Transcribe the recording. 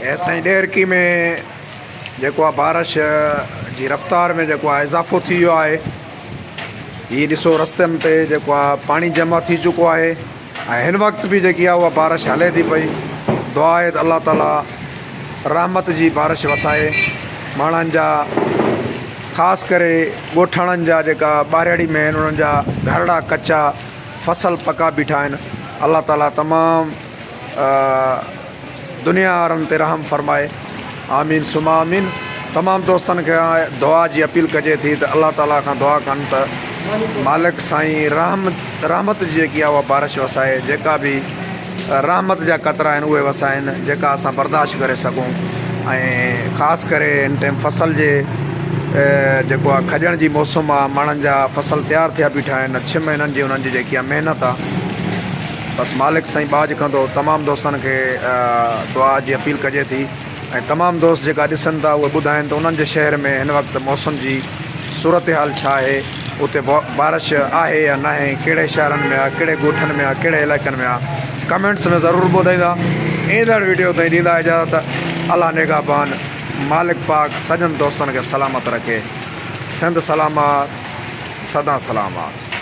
هي سائين ڏهرڪي ۾ جيڪو آ بارش جي رفتار ۾ جيڪو آ اضافو ٿي ويو آهي هي ڏسو رستن تي جيڪو آ پاڻي جمع ٿي چڪو آهي ۽ هن وقت به جيڪي آ اها بارش هلي ٿي پئي دعا آهي ته الله تعالي رحمت جي بارش وسائي ماڻهن جا خاص ڪري ڳوٺاڻن جا جيڪا ٻاهرياڙي ۾ آهن انهن جا گهرڙا ڪچا فصل پڪا بيٺا آهن الله تعالي تمام دنيا وارن تي رحم فرمائي آمين ثم آمين تمام دوستن کي دعا جي اپيل ڪجي ٿي ته الله تعالي کان دعا ڪن ته مالڪ سائين رحم رحمت جي جيڪي آهي اها بارش وسائي جيڪا به رحمت جا قطرا آهن اهي وسائن جيڪا اسان برداشت ڪري سگهون ۽ خاص ڪري هن ٽائيم فصل جي جيڪو آهي کڄڻ جي موسم آهي ماڻهن جا فصل تيار ٿيا بيٺا آهن ڇهه مهينن جي انهن جي جيڪي آهي محنت آهي بس مالڪ سائين ٻاجهه ڪندو تمام دوستن کي دعا جي اپيل ڪجي ٿي ۽ تمام دوست جيڪا ڏسن ٿا اهي ٻڌائن ته انهن جي شهر ۾ هن وقت موسم جي صورتحال ڇا آهي اتي بارش آهي يا ناهي ڪهڙي شهرن ۾ آهي ڪهڙي ڳوٺن ۾ آهي ڪهڙي علائقن ۾ آهي ڪمينٽس ۾ ضرور ٻڌائيندا ايندڙ ويڊيو تائين ڏيندا اجازت الله نگهبان مالڪ پاڪ سڄن دوستن کي سلامت رکي سنڌ سلامت سدا سلامت.